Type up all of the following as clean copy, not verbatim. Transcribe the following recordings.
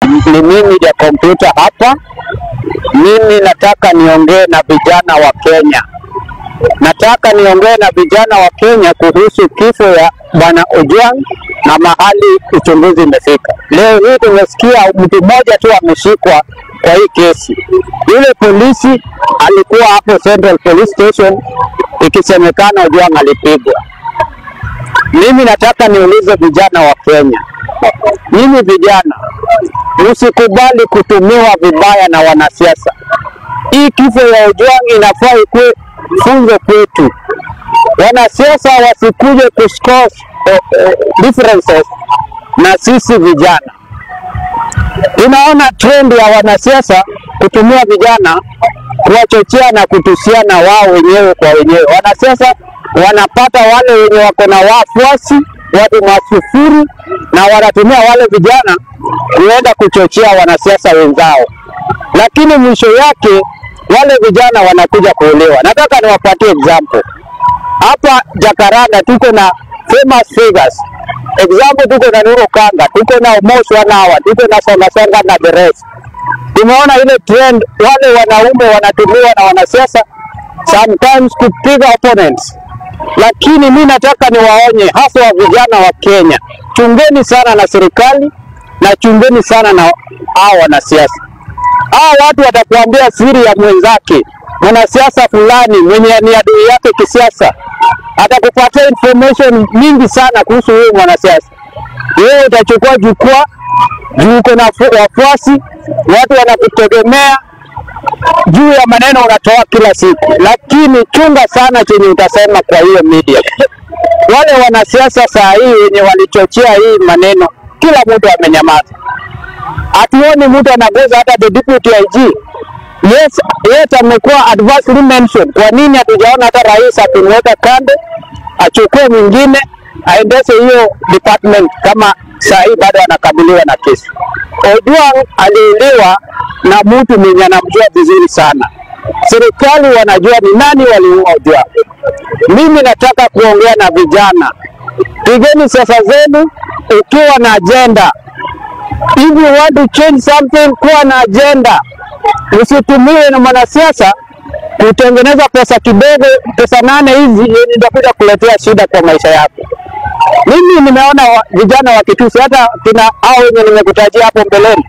Ni mimi ya kompyuta hapa. Mimi nataka niongee na vijana wa Kenya. Nataka niongee na vijana wa Kenya kuhusu kifo ya Bwana Ojwang na mahali uchunguzi imefika. Leo hii tumesikia mtu mmoja tu ameshikwa kwa hii kesi. Yule polisi alikuwa hapo Central Police Station, ikisemekana Ojwang alipigwa. Mimi nataka niulize vijana wa Kenya, mimi vijana, usikubali kutumiwa vibaya na wanasiasa. Hii kifo ya Ojwang inafaa ikuwe funzo kwetu. Wanasiasa wasikuje kuscore differences na sisi vijana. Tunaona trend ya wanasiasa kutumia vijana kuwachochea na kutusiana wao wenyewe kwa wenyewe. Wanasiasa wanapata wale wenye wako na wafuasi, watu masufuri, na wanatumia wale vijana kuenda kuchochea wanasiasa wenzao, lakini mwisho yake wale vijana wanakuja kuolewa. Nataka niwapatie example hapa Jakaranda tuko na famous figures. Example, tuko na Nuru Kanga, tuko na Omosh Wanawa, tuko na Songa Songa na the rest. Tumeona ile trend, wale wanaume wanatumiwa na wanasiasa sometimes kupiga opponents, lakini mi nataka niwaonye hasa wa vijana wa Kenya, chungeni sana na serikali na chungeni sana na hao wanasiasa. Hao watu watakuambia siri ya mwenzake, mwanasiasa fulani mwenye ni adui yake kisiasa, atakupatia information mingi sana kuhusu huyu mwanasiasa. Wewe utachukua jukwaa juu uko na wafuasi, watu wanakutegemea juu ya maneno unatoa kila siku, lakini chunga sana chenye utasema kwa hiyo media. Wale wanasiasa saa hii wenye walichochea hii maneno, kila mtu amenyamaza. Hatuoni mtu anaguza hata the deputy IG. Yes, yes, amekuwa adversely mentioned. Kwa nini hatujaona hata rais akimweka kando, achukue mwingine aendeshe hiyo department kama saa hii bado anakabiliwa na kesi? Ojwang aliuliwa na mtu mwenye anamjua vizuri sana. Serikali wanajua ni nani waliua Ojwang. Mimi nataka kuongea na vijana, pigeni siasa zenu ukiwa na agenda. If you want to change something, kuwa na agenda. Usitumiwe na mwanasiasa kutengeneza pesa kidogo, pesa nane hizi yenye itakuja kuletea shida kwa maisha yako. Mimi nimeona vijana wa Kitusi, hata kina hao wenye nimekutajia hapo mbeleni,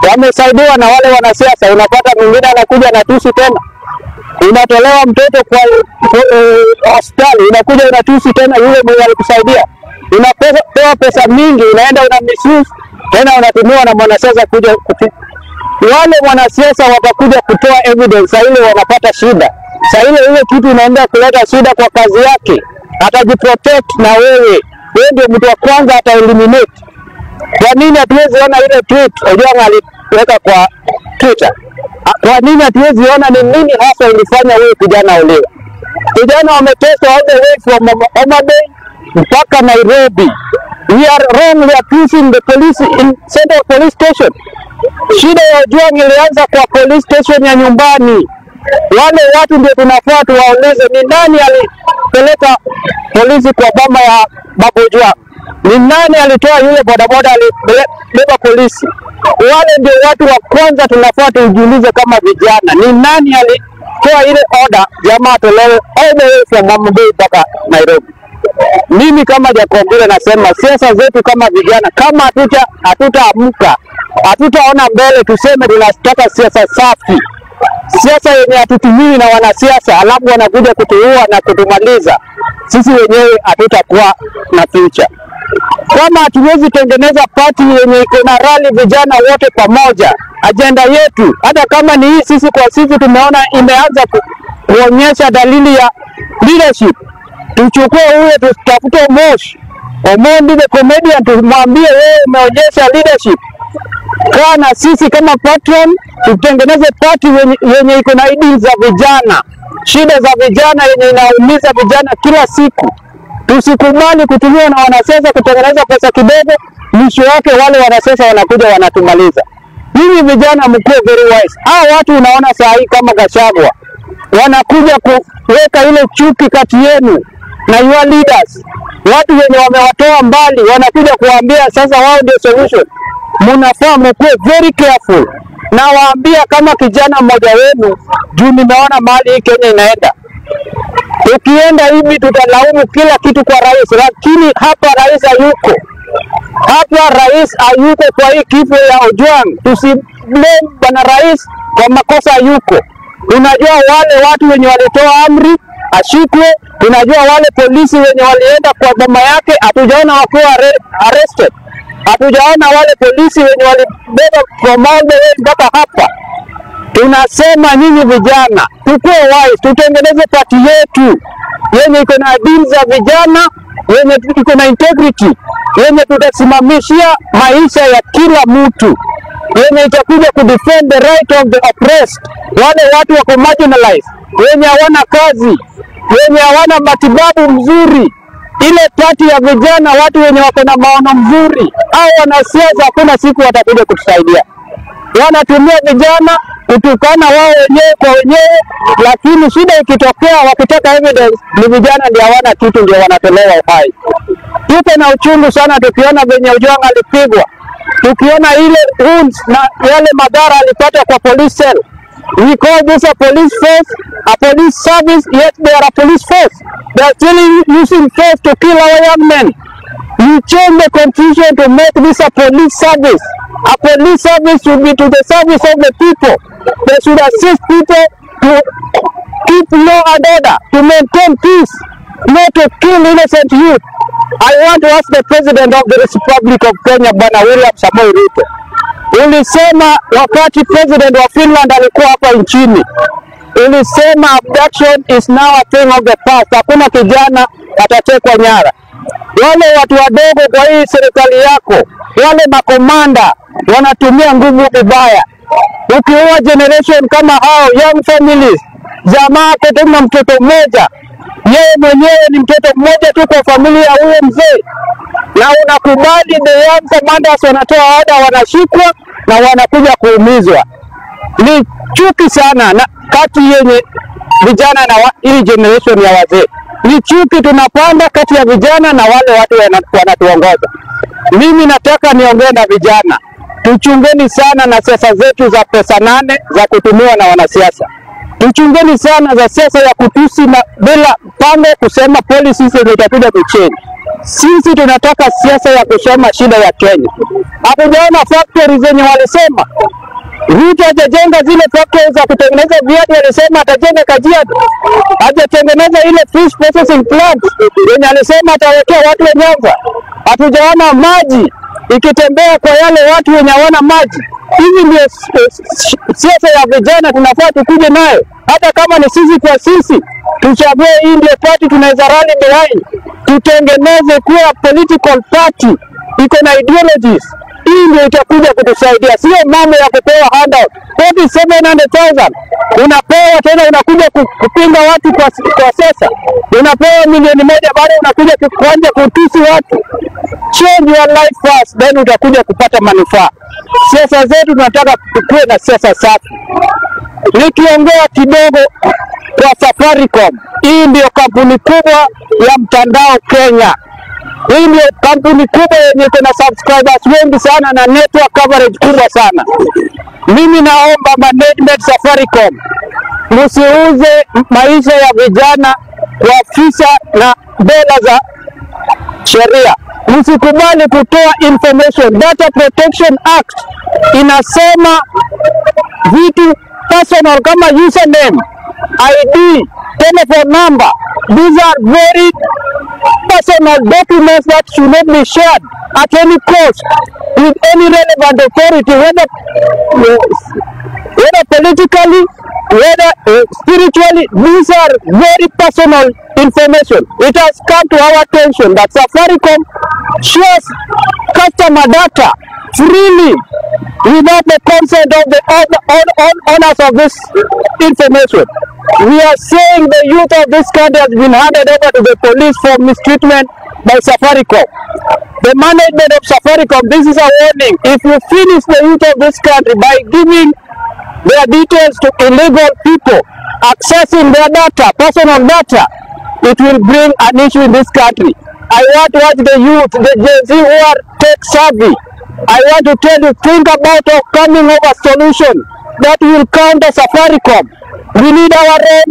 wamesaidiwa na wale wanasiasa. Unapata mwingine anakuja na tusi tena, unatolewa mtoto kwa hospitali, unakuja unatusi tena yule mwenye alikusaidia. Unapewa pesa mingi, unaenda una misuse tena, unatumiwa na mwanasiasa kuja wale wanasiasa watakuja kutoa evidence saa ile wanapata shida. Saa ile ile kitu inaenda kuleta shida kwa kazi yake, atajiprotect na wewe. Wewe ndio mtu wa kwanza ata eliminate. Kwa nini hatuwezi ona ile tweet Ojwang aliweka kwa Twitter? Kwa nini hatuwezi ona ni nini hasa ilifanya wewe kijana uliwe? Vijana wameteswa all the way from Homa Bay mpaka Nairobi. We are wrongly accusing the police in Central Police Station. Shida ya Ojwang ilianza kwa police station ya nyumbani. Wale watu ndio tunafaa tuwaulize ni nani alipeleka polisi kwa boma ya Babu Ojwang? Ni nani alitoa yule bodaboda alibeba polisi? Wale ndio watu wa kwanza tunafaa tujiulize kama vijana, ni nani alitoa ile order jamaa atolewe all the way from Homa Bay mpaka Nairobi? Mimi kama Jacob nasema siasa zetu kama vijana, kama hatutaamka, hatutaona mbele, tuseme tunataka siasa safi, siasa yenye hatutumiwi na wanasiasa alafu wanakuja kutuua na kutumaliza, sisi wenyewe hatutakuwa na future. Kama hatuwezi tengeneza party yenye iko na rally vijana wote pamoja, ajenda yetu, hata kama ni hii sisi kwa sisi, tumeona imeanza kuonyesha dalili ya leadership. Tuchukue huyo, tutafute Mosh Omondi the comedian, tumwambie wewe umeonyesha leadership, kaa na sisi kama patron, tutengeneze party yenye iko na ideas za vijana, shida za vijana yenye inaumiza vijana kila siku. Tusikubali kutumiwa na wanasiasa kutengeneza pesa kidogo, mwisho wake wale wanasiasa wanakuja wanatumaliza. Mimi vijana, mkuwe very wise. Hao watu unaona saa hii kama Gachagua wanakuja kuweka ile chuki kati yenu na your leaders, watu wenye wamewatoa mbali, wanakuja kuambia sasa wao ndio solution. Munafaa mkuwe very careful. Nawaambia kama kijana mmoja wenu, juu nimeona mahali hii Kenya inaenda. Tukienda hivi tutalaumu kila kitu kwa rais, lakini hapa rais hayuko. Hapa rais hayuko kwa hii kifo ya Ojwang. Tusiblame bwana rais kwa makosa hayuko. Tunajua wale watu wenye walitoa amri ashikwe, tunajua wale polisi wenye walienda kwa boma yake, hatujaona wakiwa arrested. Hatujaona wale polisi wenye walibeba from all the way mpaka hapa. Tunasema nyinyi vijana, tukue wise, tutengeneze party yetu yenye iko na deal za vijana, yenye iko na integrity, yenye tutasimamishia maisha ya kila mtu, yenye itakuja kudefend the right of the oppressed, wale watu wako marginalized, wenye hawana kazi, wenye hawana matibabu mzuri. Ile party ya vijana, watu wenye wako na maono mzuri. Au wanasiasa hakuna siku watakuja kutusaidia. Wanatumia vijana kutukana wao wenyewe kwa wenyewe, lakini shida ikitokea, wakitaka evidence, ni vijana ndio hawana kitu, ndio wanatolewa uhai. Tuko na uchungu sana tukiona venye Ojwang alipigwa, tukiona ile wounds na yale madhara alipata kwa police cell. We call this a police force, a police service, yet they are a police force. They are still using force to kill our young men. We change the constitution to make this a police service. A police service should be to the service of the people. They should assist people to keep law and order, to maintain peace, not to kill innocent youth. I want to ask the President of the Republic of Kenya, Bwana William Samoei Ruto. Ulisema wakati President wa Finland alikuwa hapa nchini, ulisema abduction is now a thing of the past. Hakuna kijana atatekwa nyara. Wale watu wadogo kwa hii serikali yako, wale makomanda wanatumia nguvu vibaya. Ukiua generation kama hao young families, jamaa tena mtoto mmoja, yeye mwenyewe ni mtoto mmoja tu kwa familia ya huyo mzee, na unakubali the young commanders wanatoa order, wanashikwa na wanakuja kuumizwa. Ni chuki sana na kati yenye vijana na hii generation ya wazee. Ni chuki tunapanda kati ya vijana na wale watu wanatuongoza. Mimi nataka niongee na vijana, tuchungeni sana na siasa zetu za pesa nane za kutumiwa na wanasiasa. Tuchungeni sana za siasa ya kutusi na bila mpango kusema policies zenye itakuja kuchange. Sisi tunataka siasa ya kusoma shida ya Kenya. Hatujaona factory zenye walisema Ruto hajajenga zile factory za kutengeneza viatu, alisema atajenga Kajiado. Hajatengeneza ile fish processing plant yenye alisema atawekea watu wa Nyanza. Hatujaona maji ikitembea kwa yale watu wenye hawana maji. Hizi ndio siasa ya vijana tunafaa tukuje nayo, hata kama ni sisi kwa sisi, tuchague hii ndio party tunaweza rally behind, tutengeneze kuwa political party iko na ideologies. Hii ndio itakuja kutusaidia, sio mambo ya kupewa handout 4700,000 unapewa tena unakuja kupinga watu kwa siasa. Unapewa 1 milioni bado unakuja kuanza kutusi watu. Change your life first, then utakuja kupata manufaa. Siasa zetu tunataka tukuwe na siasa safi. Nikiongea kidogo kwa Safaricom, hii ndio kampuni kubwa ya mtandao Kenya. Hii ndio kampuni kubwa yenye iko na subscribers wengi sana na network coverage kubwa sana. Mimi naomba management Safaricom, msiuze maisha ya vijana kwa fisa na dola za sheria. Msikubali kutoa information. Data Protection Act inasema vitu personal kama username, ID, telephone number, these are very personal documents that should not be shared at any cost with any relevant authority, whether politically, whether spiritually. These are very personal information. It has come to our attention that Safaricom shares customer data freely without the consent of the owners of this information. We are saying the youth of this country has been handed over to the police for mistreatment by Safaricom. The management of Safaricom, this is a warning. If you finish the youth of this country by giving their details to illegal people, accessing their data, personal data, it will bring an issue in this country. I want to ask the youth, the Gen Z who are tech savvy, I want to tell you, think about coming up a solution that will counter Safaricom. We need our own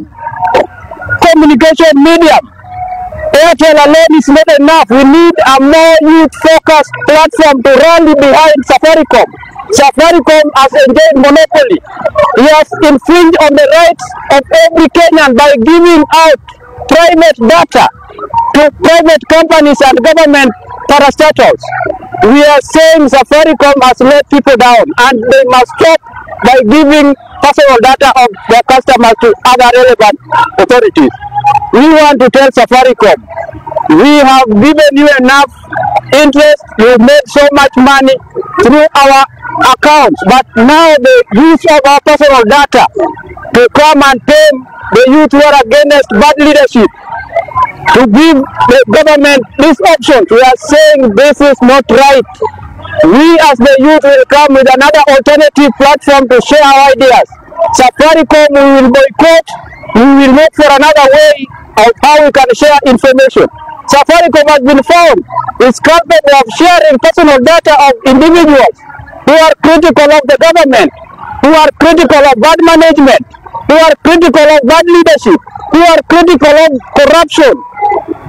communication medium. Airtel alone is not enough. We need a more youth-focused platform to rally behind Safaricom. Safaricom has enjoyed monopoly. He has infringed on the rights of every Kenyan by giving out private data to private companies and government parastatals. We are saying Safaricom has let people down, and they must stop by giving personal data of their customers to other relevant authorities. We want to tell Safaricom, we have given you enough interest, you made so much money through our accounts, but now the use of our personal data to come and pay the youth who are against bad leadership, to give the government this option. We are saying this is not right. We as the youth will come with another alternative platform to share our ideas. Safaricom, we will boycott. We will look for another way of how we can share information. Safaricom has been found is capable of sharing personal data of individuals who are critical of the government, who are critical of bad management, who are critical of bad leadership, who are critical of corruption.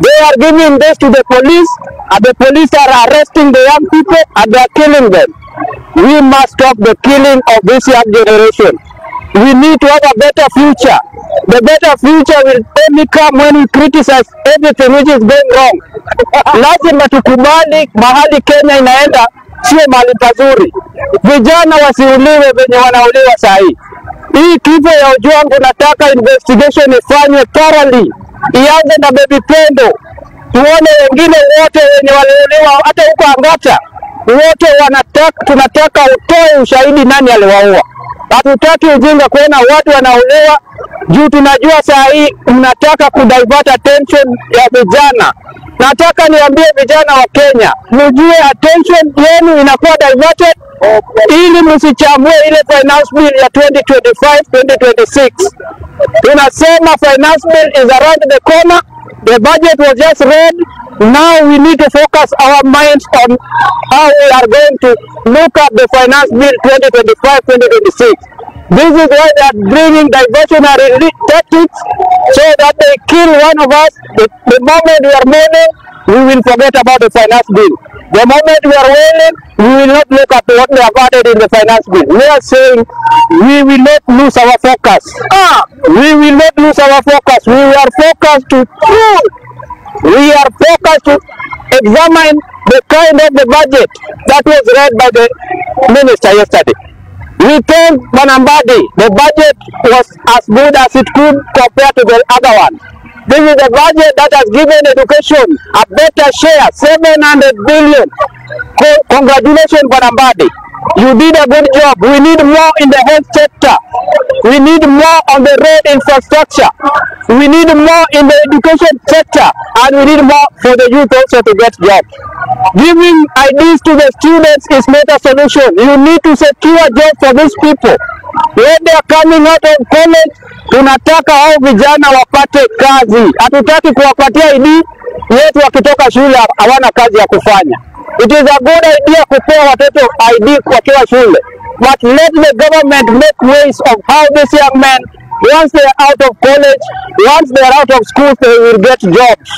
They are giving this to the police, and the police are arresting the young people and they are killing them. We must stop the killing of this young generation. We need to have a better future. The better future will only come when we criticize everything which is going wrong. Lazima tukubali mahali Kenya inaenda sio mahali pazuri. Vijana wasiuliwe venye wanauliwa saa hii. Hii kifo ya Ojwang, nataka investigation ifanywe thoroughly, ianze na Baby Pendo, tuone wengine wote wenye waliuliwa hata huko Angata, wote wanataka, tunataka utoe ushahidi nani aliwaua. Hatutaki ujinga kuona watu wanauliwa juu tunajua saa hii mnataka kudivert attention ya vijana. Nataka niambie vijana wa Kenya, mjue attention yenu inakuwa diverted ili msichambue ile finance bill ya 2025 2026. Tunasema finance bill is around the corner. The budget was just read. Now we need to focus our minds on how we are going to look at the finance bill 2025-2026. This is why they are bringing diversionary tactics so that they kill one of us. The moment we are mourning, we will forget about the finance bill. The moment we are wailing, we will not look at what they have added in the finance bill. We are saying we will not lose our focus. We will not lose our focus. We are focused to prove. We are focused to examine the kind of the budget that was read by the minister yesterday. We thank Bwana Mbadi. The budget was as good as it could compared to the other one. This is a budget that has given education a better share, 700 billion. Congratulations, Bwana Mbadi. You did a good job. We need more in the health sector. We need more on the road infrastructure. We need more in the education sector. And we need more for the youth also to get jobs. Giving IDs to the students is not a solution. You need to secure jobs for these people. When they are coming out of college, tunataka hao vijana wapate kazi. Hatutaki kuwapatia ID yetu wakitoka shule hawana kazi ya kufanya. It is a good idea kupea watoto ID wakiwa shule, but let the government make ways of how these young men, once they are out of college, once they are out of school, they will get jobs.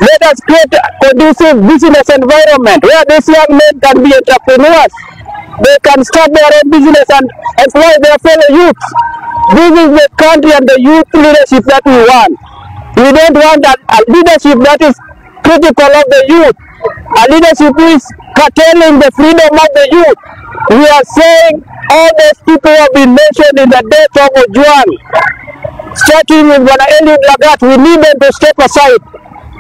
Let us create a conducive business environment where these young men can be entrepreneurs. They can start their own business and employ their fellow youth. This is the country and the youth leadership that we want. We don't want a leadership that is critical of the youth, a leadership who is curtailing the freedom of the youth. We are saying all those people who have been mentioned in the death of Ojwang, starting with Bwana Eliud Lagat, we need them to step aside.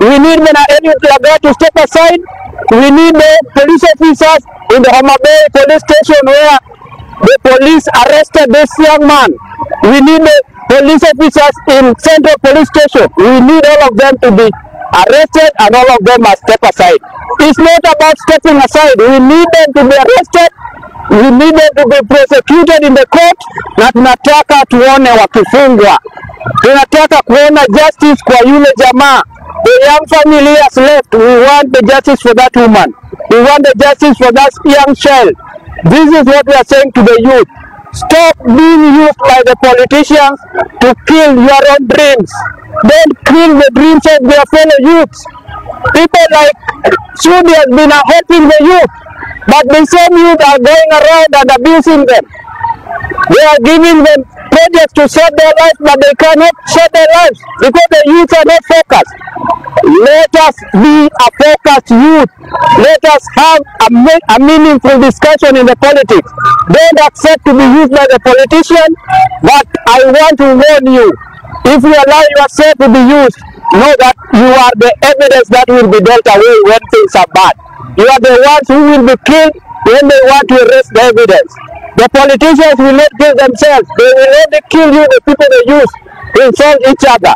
We need Bwana Eliud Lagat to step aside. We need the police officers in the Homa Bay police station where the police arrested this young man. We need the police officers in Central Police Station. We need all of them to be arrested and all of them must step aside. It's not about stepping aside. We need them to be arrested. We need them to be prosecuted in the court, na tunataka tuone wakifungwa. Tunataka kuona justice kwa yule jamaa. The young family has left. We want the justice for that woman. We want the justice for that young child. This is what we are saying to the youth. Stop being used by the politicians to kill your own dreams. Don't kill the dreams of their fellow youths. People like Sudi has been helping the youth, but the same youth are going around and abusing them. They are giving them projects to save their lives, but they cannot save their lives because the youth are not focused. Let us be a focused youth. Let us have a meaningful discussion in the politics. Don't accept to be used by the politician, but I want to warn you, if you allow yourself to be used, know that you are the evidence that will be dealt away when things are bad. You are the ones who will be killed when they want to erase the evidence. The politicians will not kill themselves. They will only kill you, the people they use, to insult each other.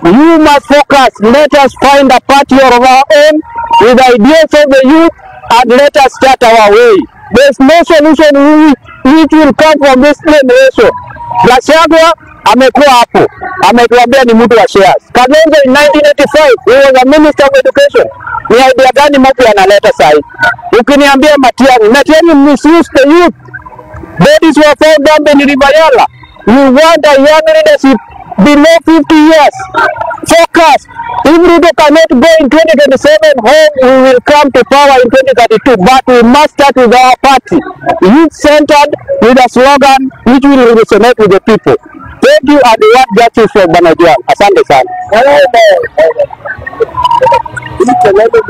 You must focus. Let us find a party of our own with ideas of the youth, and let us start our way. There's no solution which will come from this generation. Gachagua amekuwa hapo, ametuambia ni mtu wa shares. Kalonzo in 1985 he was a minister of education. Ni idea gani mpya analeta sasa? Ukiniambia Matiang'i, Matiang'i misused the youth. Bodies were found dumped in River Yala. We want a young leadership below 50 years. Focus. If Ruto cannot go in 2027 home, we will come to power in 2032. But we must start with our party, youth-centered, with a slogan which will resonate with the people. Thank you, and we want justice for Bwana Ojwang. Asante sana.